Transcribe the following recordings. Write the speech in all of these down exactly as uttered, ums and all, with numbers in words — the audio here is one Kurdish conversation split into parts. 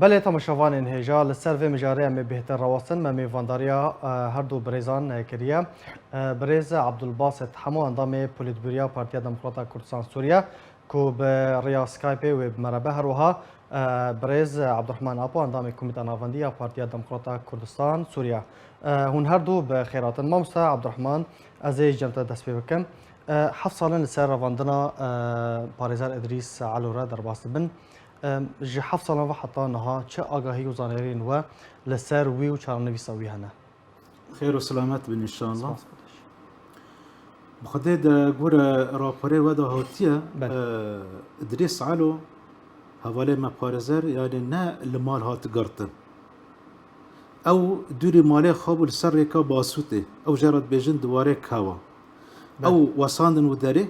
Belê, temaşevanên hêja, li ser vê mijarê em ê bêhtir rawestin, me mêvandariya, e, her du birêzan, e, kiriye. E, birêz Abdulbasit Hemo, endamê Polîtbûroya Partiya Demokrata Kurdistan Sûriye, ku bi rêya Skypeê wê bi me re be, her wiha, e, birêz Abdurrahman Apo, endamê Komîta Navendî ya Partiya Demokrata Kurdistan Sûriye. E, hûn her du bi xêr hatin. Mamoste Abdurrahman, ez ê ji cem te dest pê bikim. E, heft sal in li ser revandina, e, parêzer Idrîs Elo re derbas dibin. E, ji heft salan ve heta niha çi agahî û zaneyariyên we li ser wî û çarenivîsa wî hene? Xêr û selamet bin înşallah. Spas, xweş. Bi Xwedê de gore raporê we de hatiye, Belê. e, Idrîs Elo, hevalê me parêzer, yani ne li mal hat girtin. Ew dûrî malê xwe bû li ser rêka Basûtê. Ew jê re dibêjin di warê Kewa. Belê. Ew wesandin û derê,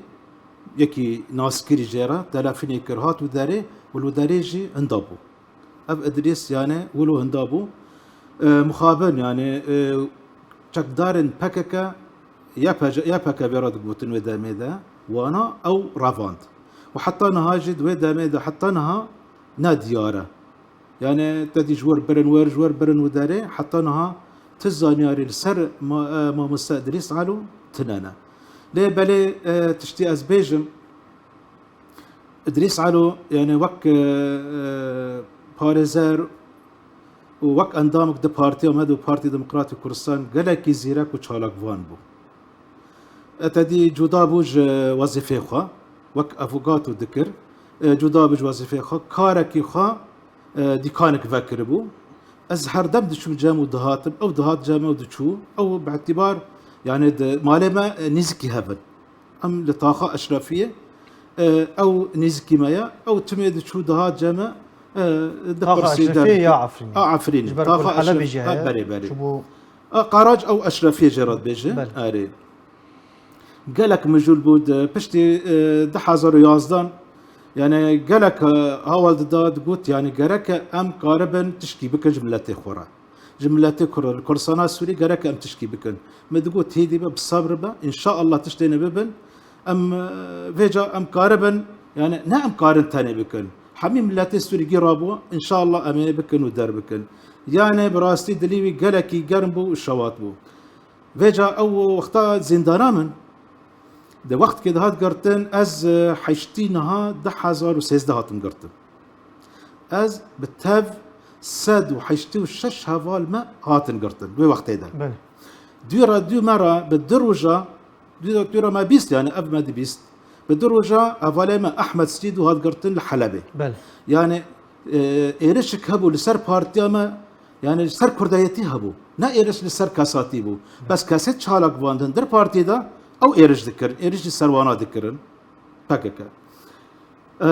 yekî naskirî jê re telefînê kir, hat û derê û li derê jî hinda bû. Ev Idrîs, yani, wilo hinda bû. E, mixabin, yani, e, çekdarên P K K, Y P G, Y P G vê re digotin wê demê de, wana ew revand. Û heta niha jî di wê demê de, heta niha ne diyar e. Yani, te dî ji wir birin wir, ji wir birin û derê, heta niha ti zanyarî li ser ma-, e, mamoste Idrîs Elo tine ne. Lê belê, e, tiştî ez bêjim, Idrîs Elo, yani wek, e, e, parêzer û wek endamik di partiya me de û Partî Demokratî Kurdistan gelekî zîrek û çalakvan bû. E, te dî cuda bû ji wezîfê xwe, wek avokato dikir, e, cuda bû ji wezîfê xwe, karekî xwe, e, dîkanik vekiribû. Ez her dem diçûm cem û dihatim, ew dihat cem ew diçû, ew bi îtîbar, yani di malê me, e, nîzikî hev in. Em li taxa Eşrefiyê, e, ew nêzîkî me ye. Ew timê diçû dihat cem me, e, Taxa dipirsî Eşrefiyê der-, ya Efrînê? A Efrînê. Ji ber ku Taxa Helebê Eşref-, jî a, heye. Berê, berê. Ji bo A, Qarac ew Eşrefiyê jê re dibêjin. Belê. Erê. Gelek mijûl bû di piştî, e, du hezar û yazdan, yani gelek, e, hawal dida, digot, yani gereke em karibin tişkî bikin ji miletê xwe re. Ji miletê Kurd, li Kurdistana Sûrî gerek em tişkî bikin. Min digot, hêdî be, bi sebr be, înşaallah tiştê ne bibin. Em, e, vêca em karibin, yani ne em karin tenê bikin. Hemî miletê Sûrî gî rabû, înşaallah em ê bikin û derbikin. Yani bi rastî dilî wî gelekî germ bû û şewat bû. Vêca ew wexta zîndana min, di wextkê de hat girtin, ez, e, heştî niha du hezar û sêzdeh hatim girtin. Ez bi tev sed û heştê û şeş heval me hatin girtin wê wextê de. Belê. Dûra dû me re bi du roja, dûra, dûra me bîst, yani ev me dibîst. Bi du roja hevalê me Ehmed Sîdû hat girtin li Helebê. Belê. Yani, e, êrişik hebû li ser partiya me, yani li ser kurdayetî hebû. Ne êriş li ser kesatî bû. Belê. Bes kesê çalak van di hundir partiyê de ew êriş dikirin, êriş li ser wana dikirin. P K K. E,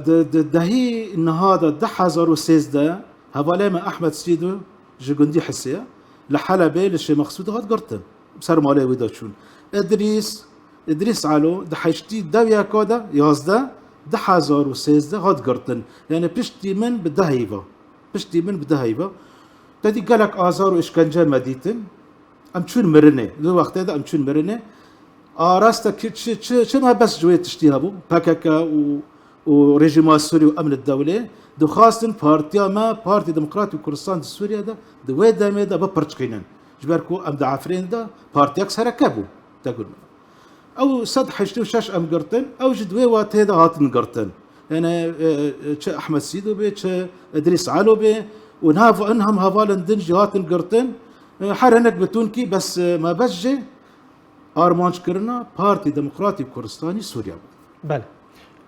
di, di dehî niha de du hezar û sêzdeh hevalê me Ehmed Sîdû ji gundî Hisê li Helebê li Şêx Meqsûdê hat girtin. Ser malê wî de çûn. Idrîs, Idrîs Elo di heştî dew yeka de, yazdeh, du hezar û sêzdeh hat girtin. Yani piştî min bi deh heyva. Piştî min bi deh heyva. Te dî gelek azar û îşkence me dîtin. Em çûn mirinê. Di wextê de em çûn mirinê. Arasta ki çi, çi, çi mebest ji wê tiştî hebû. P K K û, û rejîma Sûrî û em li dewlê dixwastin partiya me, Partî Demokratî Kurdistan di Sûriye de, di wê demê de bipirçikînin. Ji ber ku em di Efrînê de partiyek sereke bû. Te got min. Ew sed heştê û şeş em girtin, ew jî di wê wateyê de hatin girtin. Yani, e, e, çi Ehmed Sîdo bê, çi Idrîs Elo bê û niha in hem hevalên din jî hatin girtin. E, her hinek bi tunkî, bes, e, mebest jê armanckirina Partî Demokratî Kurdistanî Sûriye bû. Belê.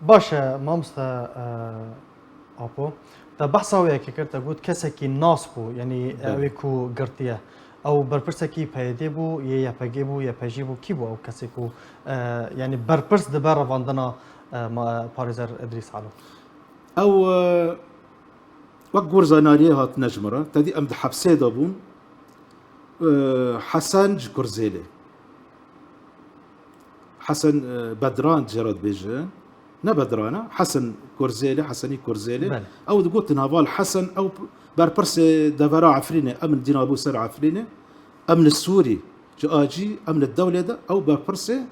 Baş e, mamoste, e, Apo. Te behsa wê yekê kir, te got kesekî nas bû, yanî, e, Belê. Wê ku girtiye. Ew berpirsekî P Y D bû, yê Y P G bû, Y P J bû, kî bû ew kesê ku, e, yanî berpirs dibe revandina, e, ma-, parêzer Idrîs Elo? Ew, e, wek gor zanariyê hatine ji min re. Te dî em di hepsê de bûn. E, Hesen ji Kurzêlê. Hesen, e, Bedran jê re dibêjin. Ne Bedran e, Hesen Kurzêlê, Hesenî Kurzêlê. Belê. Ew digotin heval Hesen, ew berpirsê devera Efrînê, em dîna bû ser Efrînê. Em li Sûrî, ji acî, em li dewlê de, ew berpirsê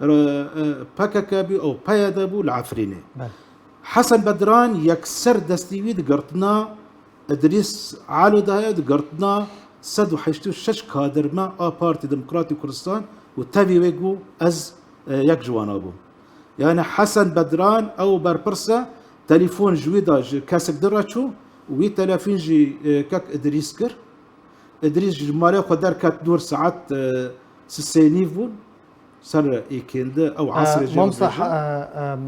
re, e, P K K bû, ew P Y D bû li Efrînê. Belê. Hesen Bedran yekser destî wî digirtina Îdrîs Alo daye di girtina sed û heştê û şeş kadir me a Partî Demokratî Kurdistan û tevî wê got ez, e, yek ji wana bûm. Yani Hesen Bedran ew berpirs e, telefon ji wî da ji kesek din re çû û wî telefon jî, e, kek Îdrîs kir. Îdrîs ji malê xwe derket dûr saet, e, sisê nîv bûn. Ser êkêndi ew Ee, esrê jê Mamosta bibêje. He-, e, em,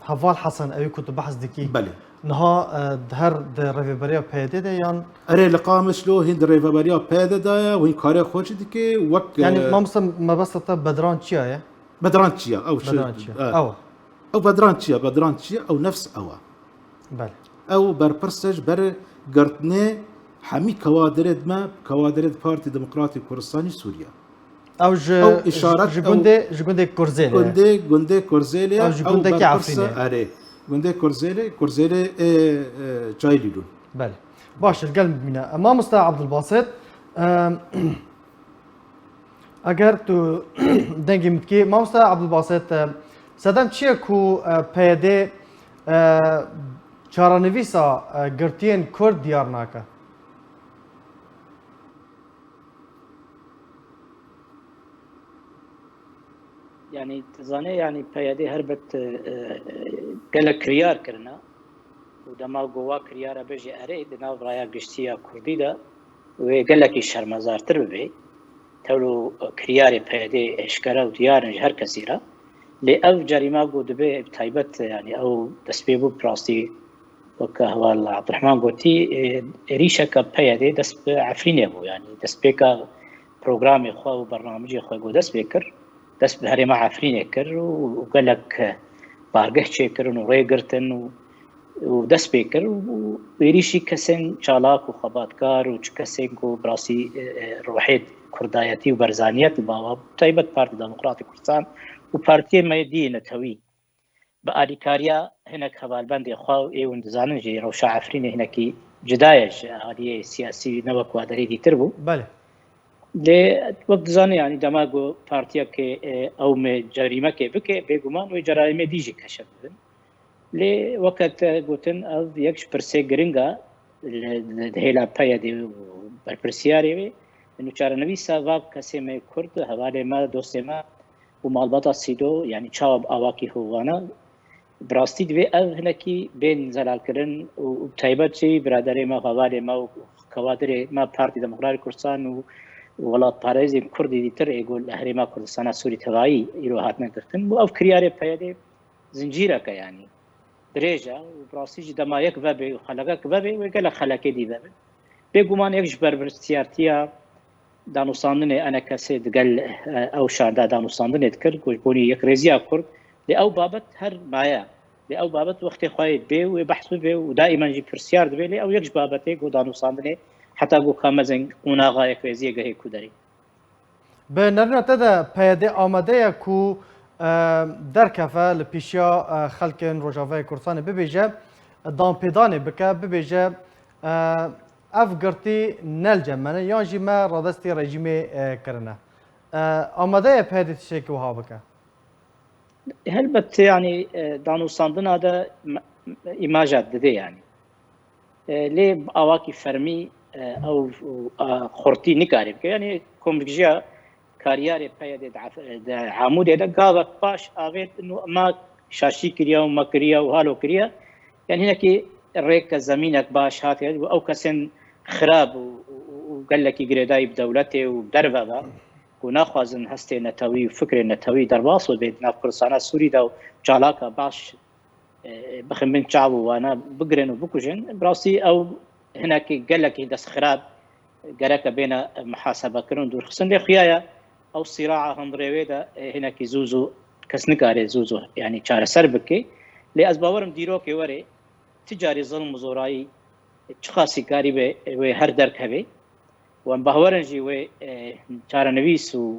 Heval Hesen, ew ku tu behs dikî. Belê. Niha, e, di her di rêveberiya P Y D de yan? Erê, li Qamişlo hîn di rêveberiya P Y D de ye û hîn karê xwe jî dike wek, Yani, e, mamosta, mebesta te Bedran Çiya ye? Bedran Çiya, ew şi-, Bedran Çiya. E. Ew. Ew Bedran Çiya, Bedran Çiya, ew nefs ew e. Belê. Ew berpirs e ji ber girtinê hemî kewadirê di me, kewadirê di Partî Demokratî Kurdistanî Sûriye. Ew ji, Ew îşaret, ji ew gundê, ji gundê Kurzêlê ye. Gundê, gundê Kurzêlê ye, Ew ji ew gundekî berpirs e, Efrînê ye. Erê. Gundê Kurzêlê, Kurzêlê ê, e, Çayê Lîlûn. Belê. Baş e, gel bimîne. Mamosta Abdulbasit, e, eger tu dengê min dikî, Mamosta Abdulbasit, e, sedem çi ye ku, e, P Y D, e, çarenivîsa, e, girtiyên Kurd diyar nake? Yani, tu zanê, yani, P Y D helbet, e, e, gelek kiryar kirine û dema ku wa kiryara bêje erê, di nav raya giştî ya Kurdî de wê gelekî şermezartir bibe. Tewlo kiryarê P Y D eşkere û diyar in ji her kesî re. Lê ev cerîma ku dibe bi taybet, yani, ew destpê bû bi rastî Wek Heval Abdurrahman gotî, e, êrîşeke P Y D dest bi Efrînê bû, yanî destpêka programê xwe û bernamijê xwe ku dest pê kir, dest bi herêma Efrînê kir û, û gelek bargeh çêkirin û rê girtin û, û dest pê kir û êrîşî kesên çalak û xebatkar û çi kesên ku bi rastî, e, e, ruhê kurdayetî û berzaniyet li ba wan bû, taybet Partî Demokratî Kurdistan û partiyên me yê dî yê netewî. Bi alîkariya hinek hevalbendê xwe û ê hûn dizanin jî rewşa Efrînê hinekî cuda ye ji aliyê siyasî, ne wek wa derê dîtir bû. Belê. Lê wek dizanî, yanî dema ku partiyekê, e, ewmê cerîmekê bike, bêguman wê cerayimê dî jî keşef bibin. Lê weke te gotin, ev yek ji pirsê giring e li, li, di hêla P Y D û berpirsiyarê wê. Nûçarenivîsa va kesê me Kurd, hevalê me, dostê me, û malbata Sîdo, yanî çawa bi awakî hovana, bi rastî divê ev hinekî bên zelalkirin û, û bi taybet jî biraderê me, hevalê me û kewadirê me Partî Demokratîk Kurdistan û welatparêzên Kurdî dîtir ê ku li Herêma Kurdistana Sûrî tevayî îro hatine girtin. Û ev kiryarê P Y D zincîreke, yanî dirêj e û bi rastî jî dema yek vebe û xelekek vebe, wê gelek xelekê dî vebe. Bêguman yek ji berpirsiyartiya danûstandinê E N K S'ê digel, e, ew şarda danûstandinê dikir, ku ji bonî yekrêziya Kurd, lê ew babet her maye. Lê ew babet wextê xwe yê dibê û wê behs bibe û daîman jî pirsyar dibe, lê ew yek ji babetê ku danûstandinê heta ku ka mezin qonaxa yekrêziyê gehê ku derê. Bi nerîna te de P Y D amade ye ku, e, derkeve li pêşiya, e, xelkên Rojavayê Kurdistanê bibêje, danpêdanê bike, bibêje, e, ev girtî ne li cem me ne, yan jî me radestî rejîmê, e, kirine. E, amade ye P Y D tiştekî wiha bike? Helbet, yanî, e, danûstandina de me-, îmaja dide, yanî. E, lê bi awakî fermî, e, ew, e, xurtî nikare bike. Yanî komkujiya kariyarê P Y D di Ef-, di Amûdê de gavek paş avêt û ma şaşî kiriya û ma kiriya û halo kiriya. Yanî hinekî rêke zemînek baş hatiye û ew kesên xirab û, û, û gelekî girêdayî bi dewletê û derve ve ku naxwazin hestê netewî û fikrê netewî derbas bibe di nav Kurdistana Sûrî de û çalaka baş e, bixin bin çav û wana bigirin û bikujin, bi rastî ew hinekî gelekî destxirab gereke bêne mihasebekirin û dûrxistin. Lê xuya ye ew sîraa hundirê wê de, e, hinekî zû zû kes nikare zû zû, yanî çareser bike. Lê ez bawerim dîrokê werê ti carî zilm û zorayî çiqasî karîbe wê her derg hebe. Wan bawer in jî wê, e, çarenivîs û,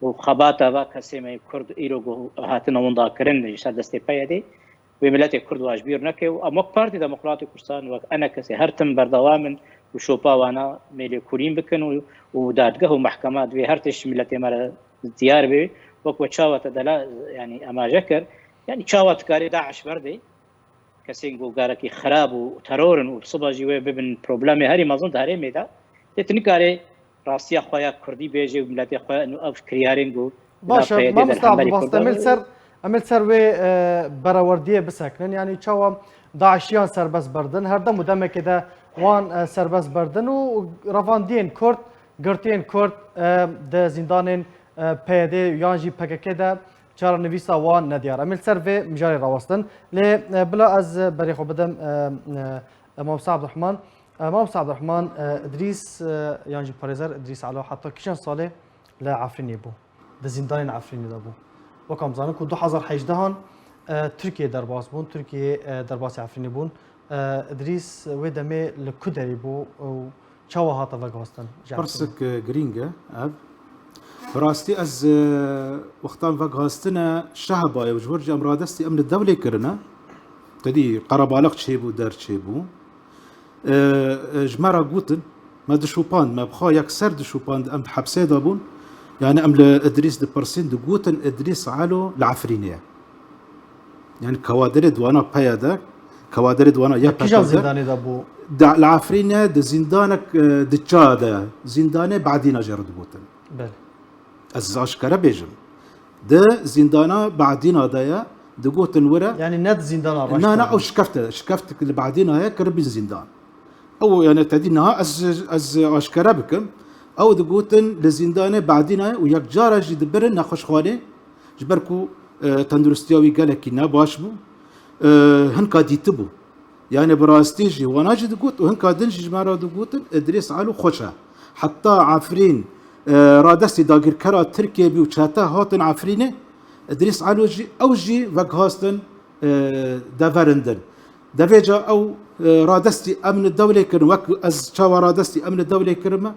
û xebata va kesê me Kurd îro ku hatine windakirin ji ser destê P Y D'ê, wê miletê Kurd wa ji bîr neke û em wek Partî Demokratîk Kurdistan, wek E N K S her tim berdewam in û şopa wana mêlê kulîn bikin û, û dadgeh û mehkema divê her tişt miletê me re diyar be, wek we çawa te dela, yanî emaje kir, yanî çawa dikarê DAIŞ berdê. kesên ku gelekî xirab û teror in û siba jî wê bibin problemê herî mezin di herêmê de, lê tu nikarê rastiya xwe ya kurdî bêjê û miletê xwe û ev kiryarên ku Baş e, mamosta Abdulbasit, em ê li ser, em ê li ser wê, e, berewerdiyê bisekinin. Yanî çawa DAIŞiyan serbest berdin? Her dem û demekê de wan, e, serbest berdin û revandiyên Kurd, girtiyên Kurd, e, di zîndanên, e, P Y D yan jî P K K de çarenivîsa wan nediyar. Em ê li ser vê mijarê rawestin. Lê, e, bila ez berê xwe bidim, e, e, Mamosta Abdurrahman. E, Mamosta Abdurrahman, e, Idrîs, e, yan jî parêzer Idrîs Alo heta kîjan salê li Efrînê bû? Di zîndanên Efrînê de bû. Wek em zanin ku du hezar hejdehan, e, Tirkiyê derbas bûn, Tirkiyê, e, derbasî Efrînê bûn. E, Idrîs wê demê li ku derê bû û çawa hate veguhastin ji Efrînê? Pirsek, e, girîng e ev. Bi rastî ez, e, wextan veguhastine şehba ye û ji wir jî em radestî emni dewlê kirine. Te dî qerebalix çêbû, der çêbû. E, e, ji me re gotin, me dişopand, me bi xwe yekser dişopand, em di hepsê de bûn. Yani em li Idrîs dipirsîn, digotin Idrîs Elo li Efrînê ye. Yani kewadirê di wana P Y D, kewadirê di wana Kîjan Y P G de. Zîndanê de bû? Di, li Efrînê di zîndanek, e, di ça de, zîndanê Badîna jê re digotin. Belê. Ez aşkere bêjim. Di zîndana Badîna de ye, digotin were. Yani ne di zîndana reş de. Na, na, ew şikeft e, şikeftek li Badîna ye, kiribî zîndan. Ew, yani, te dî niha ez, ez aşkere bikim. Ew digotin li zîndanê Badîna ye û yekcara jî dibirin nexweşxanê. Ji ber ku, e, tenduristiya wî gelekî ne baş bû. E, hinka dîtibû. Yani bi rastî jî wana jî digot û hinka din jî ji me re digotin Idrîs Elo xweş e. Heta Efrîn, e, radestî dagirkera Tirkiyê bî û çete hatin Efrînê, Idrîs Elo jî, ew jî veguhastin, e, deverin din. Devêca ew, e, radestî emni dewlê kirin, wek ez çawa radestî emni dewlê kirime,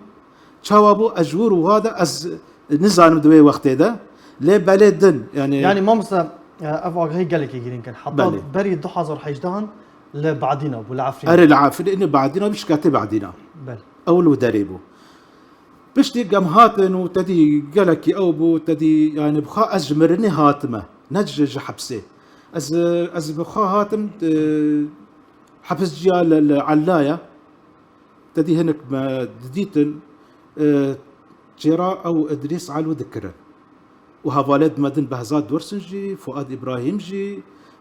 çawa bû ez ji wir û wa de ez nizanim di wê wextê de. Lê belê din, yani. Yani mamosta, e, ev agahî gelekî girîng in. Heta Belê. berî du hezar hejdehan li Badîna bû, li Efrînê. Erê, li Efrînê, Badîna bî, şiketê Badîna. Belê. Ew li derê bû. Piştî gem hatin û te dî gelekî ew bû, te dî, yani, bi xwe ez ji mirinê hatime, ne ji, ji hepsê. Ez, ez bi xwe hatim, e, hepsciya li, li Ellaya. Te dî hinek me didîtin, e, çêra ew Idrîs Elo dikirin. Û hevalê me din Behzad Dursun jî, Fuad Îbrahîm jî,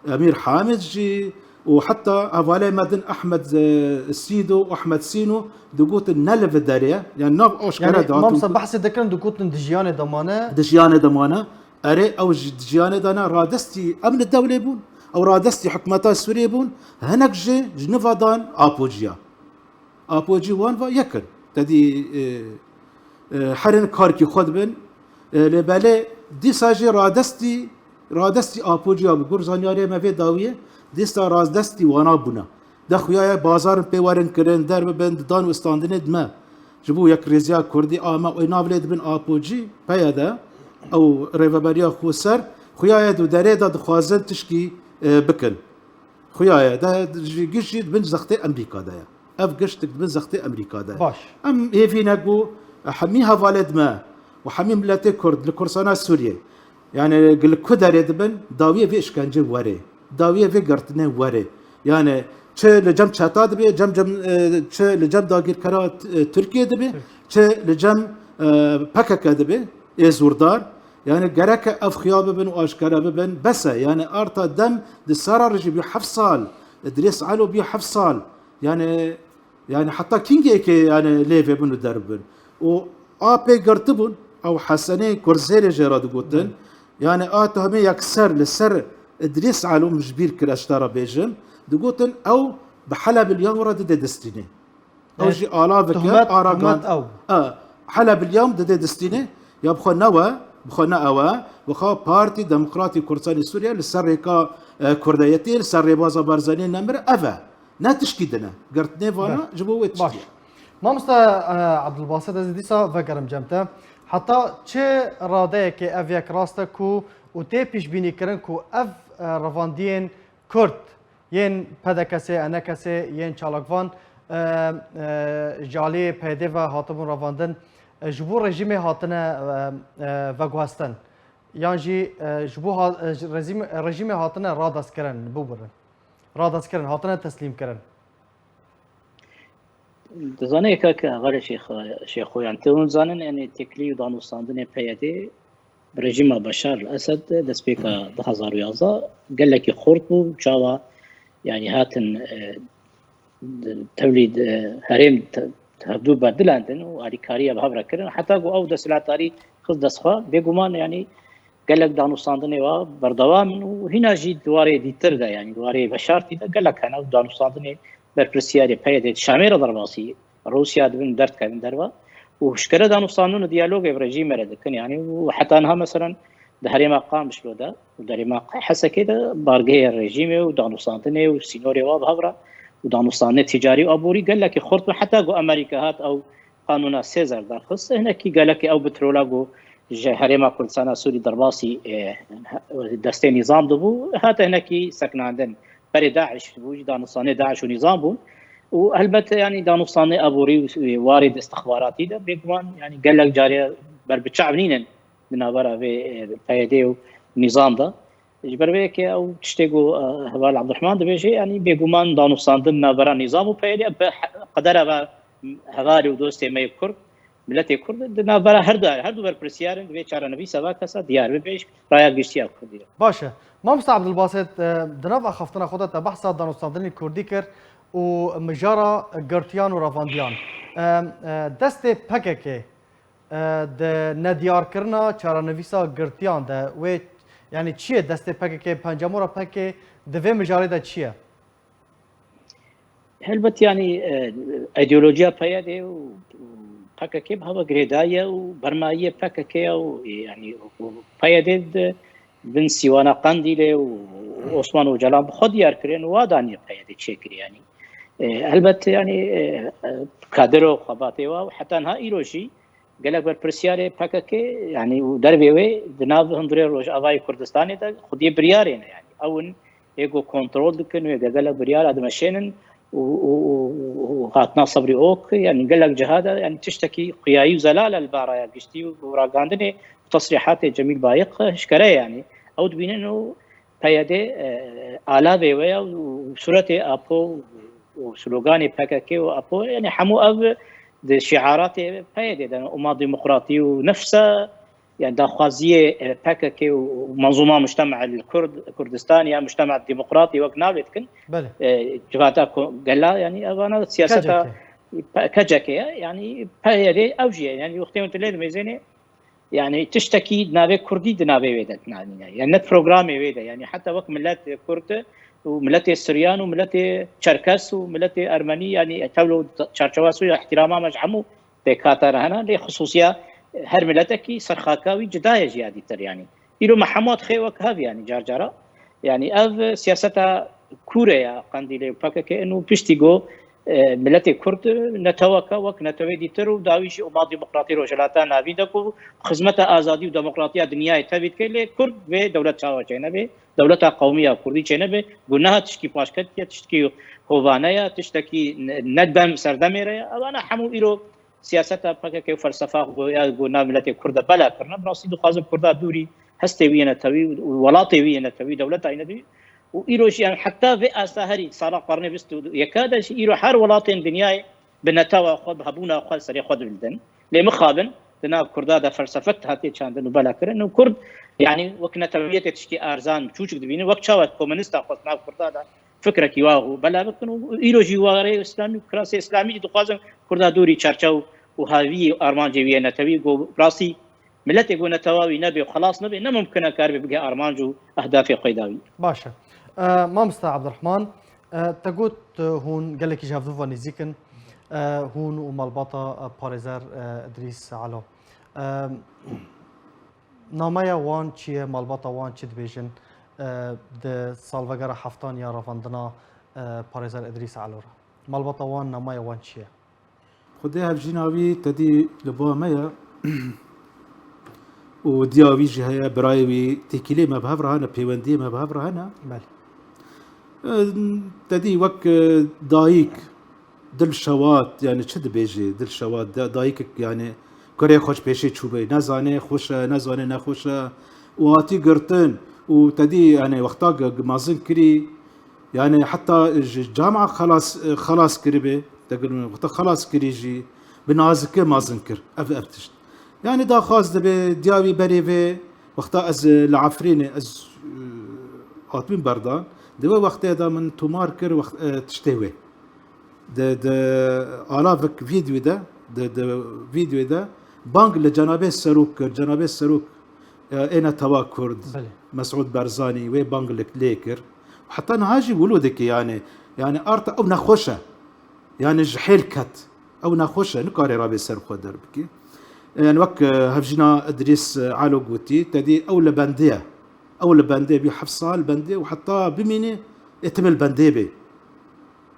Emîr Hamid jî û heta hevalê me din Ehmed, e, Sîdo û Ehmed Sîno digotin ne li vê derê ye. Yani nav aşkere Yani dihatin mamosta ku behsê dikirin, digotin di jiyanê de mane. Di jiyanê de mane. Erê, ew ji, di jiyanê de ne, radestî emni dewlê bûn. Ew radestî hikûmeta Sûriyê bûn. Hinek jî ji niva dan Apociya. Apocî wan va yekin. Te dî, e, e, herin karkî xwe dibin. E, lê belê dîsa jî radestî, radestî Apociya bi gur zanyarê me vê dawiyê, dîsa radestî wana bûne. De xuya ye bazarin pê werin kirin, derbibin, didan û standinê dime. Ji bo yekrêziya Kurdî a me, û nav lê dibin Apocî, P Y D, ew rêveberiya xweser, xuya ye di derê de dixwazin tişkî, e, bikin. Xuya ye, de ji giş jî di bin zextê Amerîka de ye. Ev giştik di bin zextê Amerîka de ye. Baş. Em hêvî ne ku hemî hevalê dime û hemî miletê Kurd li Kurdistana Sûriyê, yani li ku derê dibin, dawiyê vê işkencê werê, dawiyê vê girtinê werê. Yani çi li cem çeta dibe, cem, cem, e, çi li cem dagirkera, e, Tirkiye dibe, çi li cem, e, P K K dibe, ê zordar. Yani gereke ev xuya bibin û aşkere bibin. Bes e. Yani arta dem di sera re jî bî heft sal, Idrîs Elo bî heft sal. Yani, yani heta kîngekê yani lê vebin û derbin. Û a pê girtibûn, ew Hesenê Kurzêrê jê re digotin. Yani a tohmê yekser li ser Idrîs Elo min ji bîr kir, ez ji te re bêjim. Digotin ew bi Heleb Liyam re dide destînê. Ew jî alaveke ara gat. E, Heleb Liyam dide destînê, ya bi xwe ne we, bi xwe ne ew e, bi xwe Partî Demokratî Kurdistanê Sûriye li ser rêka, e, kurdeyetê, li ser rêbaza Barzanî nemir ev e. Ne tişkî din e. Girtinê vana ji bo wê tiştî ye. Mamosta, e, Abdulbasit, ez ê dîsa vegerim cem te. Heta çi radeyekê ev yek rast e ku û tê pîşbînîkirin ku ev, e, revandiyên Kurd yên P D K S, E N K S, yên çalakvan, e, e, ji aliyê P Y D ve hatibûn revandin, e, ji bo rejîmê hatine, e, e, veguhestin? Yan jî, e, ji bo ha-, e, ji rejîm-, rejîmê hatine radestkirin, bibirin? radestkirin, hatine teslîmkirin. Dizane kak hevalê Şêxo, Şêxo, yani, te hûn zanin, yani, têkilî û danûstandinê P Y D bi rejîma Beşar el Esed destpêka du hezar û yazdeh gelekî xurt bû, çawa, yani, hatin, e, tevlî, e, herêm te-, hevdû berdilendin û alîkariya bi hev re kirin. Heta ku ew desthilatdarî xist dest xwe, bêguman, yani, gelek danûstandinê wa berdewam in û hîna jî di warê dîtir de, yani, di warê veşartî de gelek hene û danûstandinê berpirsiyarê P Y D Şamê re derbasî Rûsya dibin, derdikevin derve û hişkere danûstandin û diyalogê bi rejîmê re dikin, yani, û heta niha, meselen, di herêma Qamişlo de û di herêma Hesekê de bargehê rejîmê û danûstandinê û sînorê wa bi hev re û danûstandinê ticarî û aborî gelekî xurt bû, heta ku Amerîka hat ew qanûna Sêzer derxist, hinekî gelekî ew petrola ku ji Herêma Kurdistana Sûrî derbasî, e, destê nîzam dibû, hate hinekî sekinandin. Berê DAIŞ bû, jî danûstanê DAIŞ û nîzam bûn. Û helbet, yanî, danûstanê aborî û warê destixbaratî de bêguman, yanî, gelek carê ber bi çav nînin di navbera vê, e, P Y D û nîzam de. Ji ber vê yekê ew tiştê ku, e, Heval Abdurrahman dibêje, yanî, bêguman danûstandin navbera nîzam û P Y D bi he-, qedera ve hevalê û dostê me yê Kurd, miletê Kurd di navbera her du, her du berpirsiyarên divê çarenivîsa va kesa diyar bibe, raya giştî ya Kurdî re. Baş e. Mamosta Abdulbasit, e, di nav axaftina xwe de te behsa danûstandinên Kurdî kir û mijara girtiyan û revandiyan. E, e, destê P K K, e, di nediyarkirina çarenivîsa girtiyan de wê, yanî çi ye destê P K K, pencemora P K K di vê mijarê de çi ye? Helbet, yanî, e, îdeolojiya P Y D û, û P K K bi hev re girêdayî ye û bermayî ye P K K ye û, e, yanî, û P Y D di bin sîwana Qendîlê û Osman Ocalan bi xwe diyar kirin û wa daniye P Y D çêkirî, yanî. E, helbet, yanî, e, e, kadir û xebatê wa û heta niha îro jî gelek berpirsiyarê P K K, yanî, û dervê wê di nav hundirê Rojavayê Kurdistanê de xwediyê biryarê ne, yanî. Ew in ê ku kontrol dikin, wê gelek biryara dimeşênin û, û, û, û hatina Sebrî Ok, yanî, gelek ciha de, yanî, tiştekî xuyayî û zelal e li ba raya giştî û ragandinê û tesrîhatê Cemîl Bayiq hişkere ye, yanî. Ew dibînin û P Y D, e, alavê we ye û sûretê Apo û sloganê P K K û Apo, yani hemû ev di şiaratê P Y D de ne, Umma Demokratî û nefsa, yani daxwaziyê, e, P K K û Menzûma Mujtema el Kurd, Kurdistan ya Mujtema Demokratî wek navê dikin. Belê. E, Civata Ko-, Gela, yani evana siyaseta K C K. P-, K C K ye, yani P Y D ew jî ye. Yani wextê hûn tu lê dimêzênê, yani tiştekî di navê Kurdî di navê wê de dinanîne. Yani ne programê wê de. Yani heta wek milet Kurd û miletê Siryan û miletê Çerkes û miletê Ermenî, yani tevlo çarçewa suya ihtirama me ji hemû pêkhata re hene. Lê xisûsiya her miletekî serxaka wî cida ye ji ya dîtir yani. Îro me hema dixê wek hev yani car cara. Yani ev siyaseta kûr e ya Qendîlê û P K K in û piştî got, e, miletê Kurd neteweke wek netewê dîtir û dawî jî Umma Demokratî Rojhilata Navîn de ku xizmeta azadî û demokratiya dinyayê tevî dike, lê Kurd vê dewlet çawa çênebe, dewleta qewmî ya Kurdî çênebe, guneha tişkî paşketiye, tiştkî hovane ye, tiştekî ne, ne dem serdemê re ye. Evana hemû îro siyaseta P K K û felsefa xwe ya ku nav miletê Kurd de bela kirine, bi rastî dixwazin Kurda dûrî hestê wî yê netewî û welatê wî yê netewî, dewleta wî netewî û îro jî em heta vê asta herî sala qarnê bîst û yeka de jî îro her welatên dinyayê bi netewa xwe, bi hebûna xwe serê xwe dibilîzin. Lê mixabin di nav Kurda de felsefe hatiye çandin û bela kirin û Kurd, yanî wek netewiyetê tiştî erzan, çûçik dibînin, wek çawa komunista xwe di nav Kurda de fikrekî wa û bela bikin û îro jî warê îslamî û kirasê îslamî jî dixwazin Kurda dûrî çerçew û havî û armancê wî yê netewî ku rastî miletê ku netewa wî nebe û xelas nebe, ne mumkin e karibe bige armanc û ehdafê xwe dawî. Baş e. E, Mamosta Abdurrahman, e, te got, e, hûn gelekî ji hevdû ve nêzîk in, e, hûn û malbata, e, parêzer, e, Idrîs Elo. E, Nameya wan çi ye? Malbata wan çi dibêjin, e, di salvegera heftan ya revandina, e, parêzer Idrîs Elo re? Malbata wan, nameya wan çi ye? Xwedê hevjîna wî tedî li ba me ye û diya wî jî heye, birayê wî, têkilê me bi hev re hene, pêwendiyê me bi hev re hene. Belê. E, tedî wek, e, dayik, Dilşewat, yani çi dibêjê Dilşewat? Da-, dayikek, yani kurê xwe ji pêşê çûbê, nezane xweş e, nezane nexweş e. Û hatî girtin û tedî, yani wexta ge-, ge-, mezin kirî, Yani heta ji cama xelas, xelas kiribê, degirme wexta xelas kirî jî bi nazikê mezin kir ev, ev tişt. Yani daxwaz dibe diya wî berê vê, wexta ez li Efrînê ez, e, hatibûn berdan, di wê wextê de min tomar kir wext, e, tiştê wê. Di, di alavek vîdyoyê de, di, di vîdyoyê de bang li Cenabê Serok kir. Cenabê Serok, e, ê netewa Kurd, Belê. Mesûd Barzanî, wê bang li, lê kir. Heta niha jî wilo dike yani. Yani arta ew nexweş e. Yani ji hêl ket. Ew nexweş e, nikare rabê ser xwe derbike. Yani wek, e, hevjîna Idrîs, e, Elo gotî, te dî ew li bendê ye. Ew li bendê bî heft sal bendê û heta bimîne ê tim li bendê bê.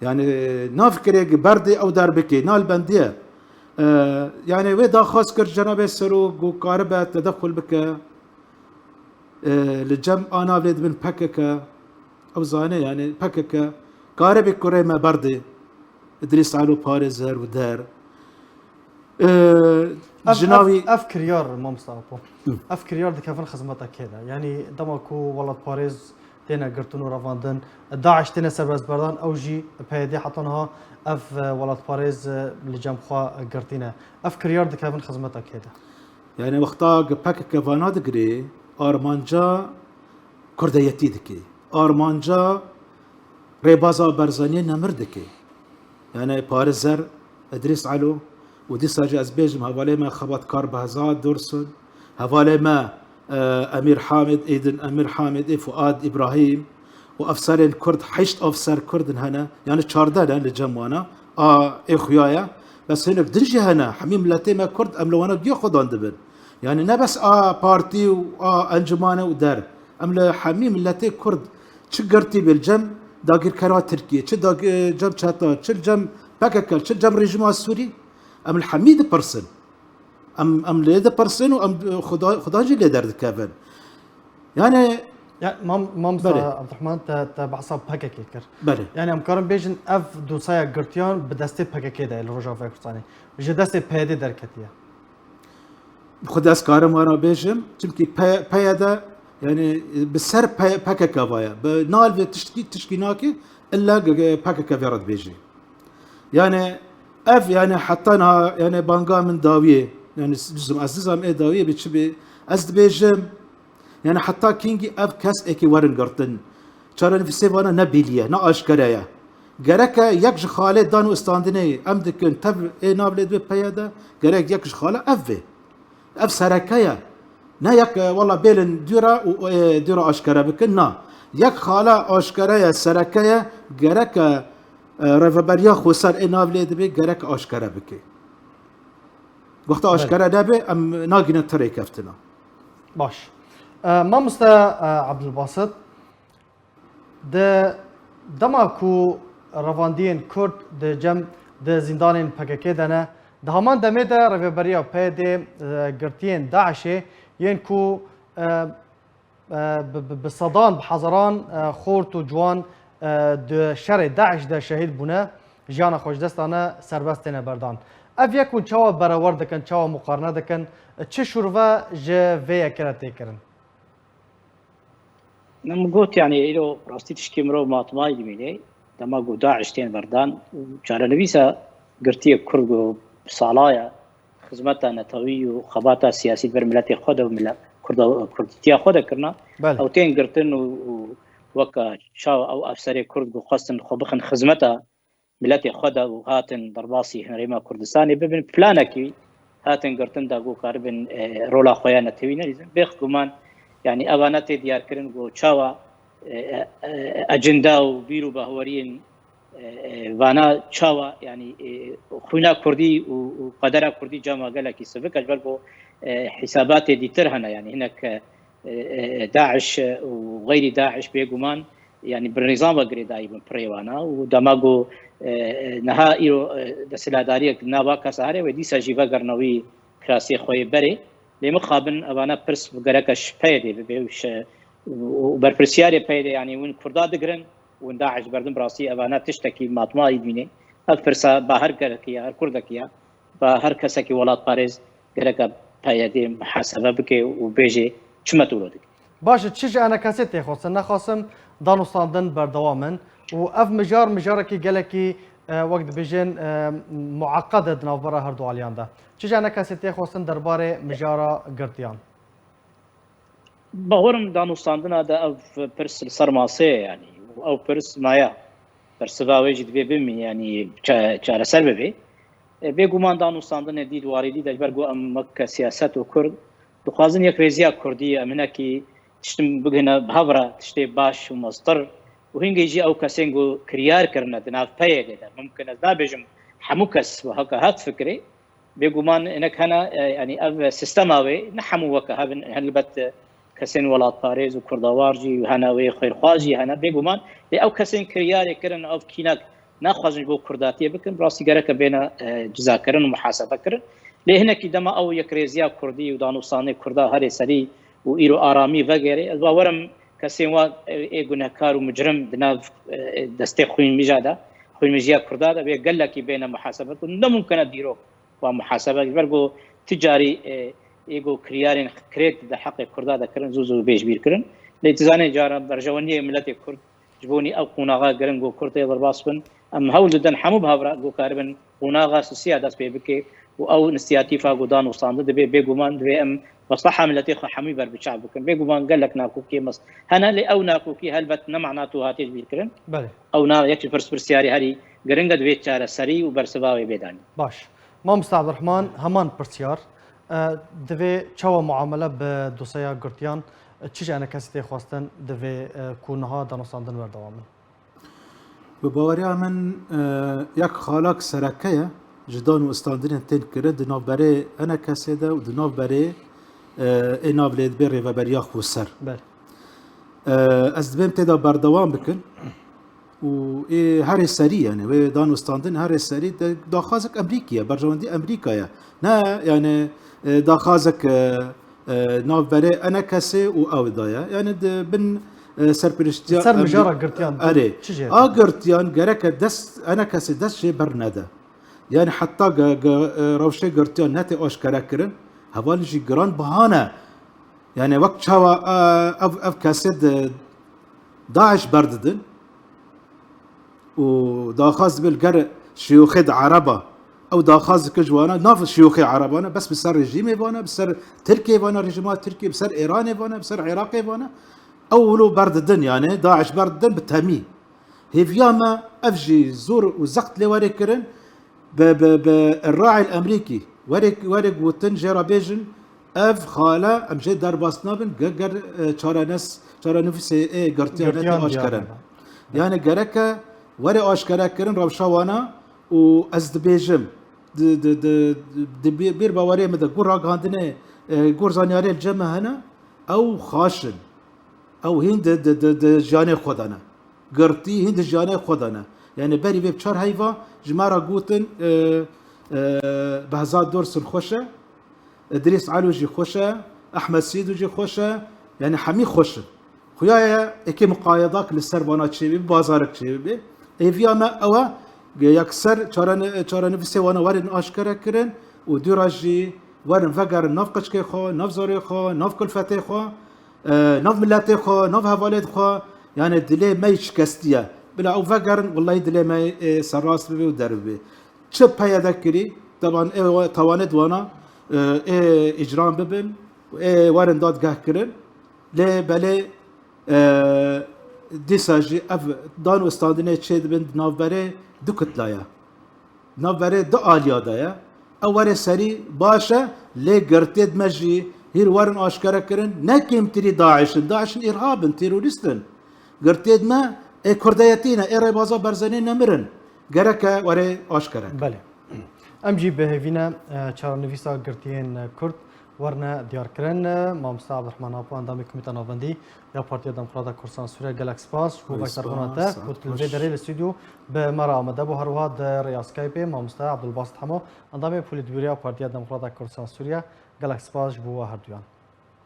Yani, e, nafikirê ki berdê ew derbikê, na li bendê ye. E, yani wê daxwaz kir Cenabê Serok, got karibe tedexul bike. E, li cem a navê dibin P K K. Ew zane yani P K K. Karibê kurê me berdê. Idrîs Elo parêzer û der. E, Ev, ji ev, navî ev kiryar, mamosta Apo. Hı. Ev kiryar dikevin xizmeta kê de? Yani dema ku welatparêz têne girtin û revandin, DAIŞ têne serbestberdan, ew jî P Y D heta niha ev, e, welatparêz, e, li cem xwe, e, girtîne. Ev kiryar dikevin xizmeta kê de? Yani wexta P K K vana digirê, armanca kurdeyetî dike. Armanca rêbaza Barzaniyê nemir dike. Yani parêzer Idrîs Elo û dîsa jî ez bêjim hevalê me xebatkar Behzad Dursun, hevalê me, e, Emîr Hamid, êdin Emîr Hamid, ê Fuad Îbrahîm û efserên Kurd, heşt efser Kurd in hene, yani çardeh ne li cem wana, a ê xuya ye. Bes hinek din jî hene, hemî miletê me Kurd, em li wana giya xwedan dibin. Yani ne bes a partî û a encimane û der. Em li hemî miletê Kurd çi girtî bê li cem dagirkera Tirkiyê, çi dag-, cem çeta, çi li cem P K K, çi li cem rejîma Sûrî, em li hemî dipirsin. Em, em lê dipirsin û em xuda-, xudan jî lê derdikevin. Yani Ya, mam-, mamosta Belê. Abdurrahman, te, te behsa P K K kir. Belê. Yani em karin bêjin ev dosaya girtiyan bi destê P K K de ye li Rojavayê Kurdistanê. Ji destê P Y D derketiye. Xwedî ez karim wana bêjim, çimkî P-, P Y D, yani, bi ser P-, P K K va ye. Bi nal ve tiştkî, tiştkî nake, illa ge-, ge-, P K K vê re dibêje. Yani, ev, yani, heta niha, yani, banga min dawiyê, yani, s-, dizim, ez dizam ê dawiyê bi çi bê, ez dibêjim, yani, heta kîngî ev kes êkî werin girtin. Çarenivîsê vana ne bîlî ye, ne aşkere ye. Gereke yek ji xalê dan û istandinê em dikin, tev ê nav lê dibê P Y D, gerek yek ji xala ev vê. Ev sereke ye. Ne yek, e, wela bêlin dûra û, e, dûra aşkere bikin, na. Yek xala aşkere ye, sereke ye, gereke, e, rêveberiya xweser ê nav lê dibê, gereke aşkere bike. Wexta Belê. aşkere nebe, em nagînin ti rêkeftina. Baş. E, mamoste, e, Abdulbasit, Di dema ku revandiyên Kurd di cem, di zîndanên P K K de ne, di heman demê de rêveberiya P Y D, e, girtiyên DAIŞê yên ku, e, e, bi, bi, bi sedan, bi hezaran, e, xort û ciwan, e, di şerê DAIŞ de şehîd bûne, jiyana xwe ji dest dane, serbest têne berdan. Ev yek hûn çawa berewer dikin, çawa muqarene dikin, çi şûrve ji vê yekê re tê kirin? Min got, yani, îro rastî tişkî mirov matmayî dimînê. Dema ku DAIŞ tên berdan, çarenivîsa girtiyê Kurd ku salaya xizmeta netewî û xebata siyasî ber miletê xwe de û mile-, Kurda-, Kurdîtiya xwe de kirina, Belê. ew tên girtin û, û weka çawa ew efserê Kurd ku xwestin xwe bixin xizmeta miletê xwe de û hatin derbasî herêma Kurdistanê bibin, planekî hatin girtin da ku karibin, e, rola xwe ya netewî nelîzin. Bêxguman, yani evane tê diyarkirin ku çawa, e, e, e, ecenda û bîr û baweriyên, e, e, vana çawa, yani, e, xwîna Kurdî û, û qedera Kurdî cama gelekî sivik e, ji ber ku, e, hîsabatê dîtir hene, yani hinek, e, e, e, DAIŞ û xeyrî DAIŞ bêguman, yani bi nîzam ve girêdayî bin pirê wana û dema ku, e, e, niha îro, e, desthilatdariyek nava kesa here wê dîsa jî vegerine wî kirasiyê xwe yê berê. Lê mixabin evana pirs gereke ji P Y D'ê bibe û şi-, û, û berpirsiyarê P Y D'ê, yani win Kurda digirin, win DAIŞ berdin, bi rastî evana tiştekî matmayî dibînê. Ev pirsa ba her gerekî ya, her Kurdekî ya, ba her kesekî welatparêz gereke P Y D muhasebe bike û bêje çi me tu dike. Baş e, çi ji enekesê tê xwestin? Nexasim danûstandin berdewam in. û ev mijar, mijarekî gelekî, e, wek dibêjin, e, mueqed e di navbera her du aliyan de. Çi ji enekesê tê xwestin derbarê mijara girtiyan? Bawerim danûstandina de ev pirs li ser masê ye, yanî, û ew pirs maye. Bersiva wê jî divê bimî, yanî, ça-, çareser bibe. E, bêguman danûstandinê dî di warî dî de, ji ber ku em wek siyaset û Kurd dixwazin yekrêziya Kurdî, em hinekî tiştin bigihine bi hev re, tiştê baş û mestir û hingê jî ew kesên ku kiryar kirine di nav P Y D'ê de, mimkin ez nabêjim hemû kes weke hat fikirê, bêguman hinek hene, e, yanî ev sistema wê ne hemû weke hev in, helbet, e, kesên welatparêz û kurdawar jî hene, wê xêrxwaz jî hene, bêguman lê ew kesên kiryarê kirin ev kînek naxwazin ji bo kurdatiyê bikin, bi rastî gereke bêne, e, cizakirin û muhasebe kirin. Lê hinekî dema ew yekrêziya kurdî û danûstandinê kurda herê serî û îro aramî vegere, ez bawerim kesên wa, e, ê gunehkar û micrim di nav, e, destê xwînmija de, xwînmijiya kurda de, wê gelekî bêne muhasebe kirin. Ne mimkin e dîrok wa muhasebe, ji ber ku ti carî, e, ê ku kiryarên kirêt di heqê kurda de kirin, zû zû bê ji bîr kirin. Lê tu zanî cara berjewendiyê miletê kurd ji bo nî ew qonaxa giring ku kurd ê derbas bin, em hewl didin hemû bi hev re ku karibin qonaxa sisiya dest pê bike û ew însiyatîfa ku danûstandin dibe, bêguman divê em mesleha miletê xwe hemî ber bi çav bikin. Bêguman gelek nakokiyê mes-, hene, lê ew nakokî helbet ne mana tu hatiye ji bîr kirin. Belê. Ew na yek ji pirspirsiyarî herî giring e, divê çareserî û bersiva wê bê danîn. Baş. Mamosta Abdurrahman, heman pirsyar. E, divê çawa muamele bi dosyeya girtiyan, e, çi ji enekesî tê xwestin, divê, e, ku niha danûstandin werdewam bin? Bi baweriya min, e, yek xalak sereke ye ji danûstandinên tên kirin di navberê enekesê de û di navberê, e, ê nav lê dibê rêveberiya xweser. Belê. E, ez dibêm tê de berdewam bikin. Û ê herê serî, yani, wê danûstandin herê serî de daxwazek Emrîkî ye, berjewendî Emrîka ye. Ne, yani, e, daxwazek, e, e, navberê enekesê û ew da ye. Yani, di bin, e, serpiriştiya Ser Emrî-, mijara girtiyan, erê. Çi jê A girtiyan gereke dest, enekesê dest jê bernede. Yani, heta ge-, ge-, e, rewşê girtiyan netê aşkere kirin, hevalî jî giran biha ne. Yani, wek çawa, e, ev, ev kesê di DAIŞ berdidin û daxwaz dibe li ger şiyûxê di Ereba, ew daxwaz dike ji wana, nav şiyûxê Erebane, bes bi ser rejîmê vane, bi ser Tirkiyê vane, rejîma Tirkiyê, bi ser Îranê vane, bi ser Iraqê vane, ew wilo berdidin, yani DAIŞ berdidin bi temî. Hêviya me ev jî zor û zext lê were kirin, bi, bi, bi îrail Emrîkî were, were gotin, jê re bêjin, ev xale em jê derbas nabin, ge-, ger, e, çarenes-, çarenivîsê ê girtiyan nete Girtiyan aşkere. diyar nebe. Yani gereke were aşkere kirin rewşa wana û ez dibêjim, di, di, di, di bî-, bîr bawerê min de gur ragihandinê, e, gur zanyarê li cem me hene, ew xaş in. Ew hîn di, di, di, di jiyanê xwe de ne. Girtî hîn di jiyanê xwe de ne. Yani berî vê bi çar heyva ji me re gotin, e, e, Behzad Dursun xweş e, Idrîs Elo jî xweş e, Ehmed Sîdû jî xweş e, yani hemî xweş in. Xuya ye êkê muqayedak li ser vana çêbibe, bazarek çêbibe. Hêviya me ew e, yekser çare-, çarenivîsê wana werin aşkere kirin û dûra jî werin vegerin nav qiçkê xwe, nav zorê xwe, nav kulfetê xwe. E, nav miletê xwe, nav hevalê xwe, yani dilê me yî şikestî ye. Bila ew vegerin, wellahî dilê me, e, serrast bibe û derbibe. Çi P Y D kirî, teban ê we-, tewanê di wana, e, ê îcram bibin, ê werin dadgeh kirin. Lê belê, e, dîsa jî ev dan û standinê çê dibin di navberê du kitla ye. Navberê du aliya de ye. Ew were serî baş e, lê girtiyê me jî hîr werin aşkere kirin, ne kêmtirî DAIŞ in. DAIŞ in, îrhab in, terorîst in. Girtiyê me ê kurdeyetî ne, ê rêbaza Barzanî nemirin. Gereke were aşkere kirin. Belê. Em jî bi hêvî ne, e, çarenivîsa girtiyên, e, kurd werine diyarkirin. Mamoste Abdurrahman Apo, endamê Komîta Navendî ya Partiya Demokrata Kurdistan Sûriye, gelek spas ji bo Ay, veşarvana te spas, ku tu li vê spas. derê li stûdyo bi me re amade bû. Her wiha di rêya Skypeê Mamoste Abdulbasit Hemo, endamê Polîtbûroya Partiya Demokrata Kurdistan Sûriye, gelek spas ji bo we herduyan.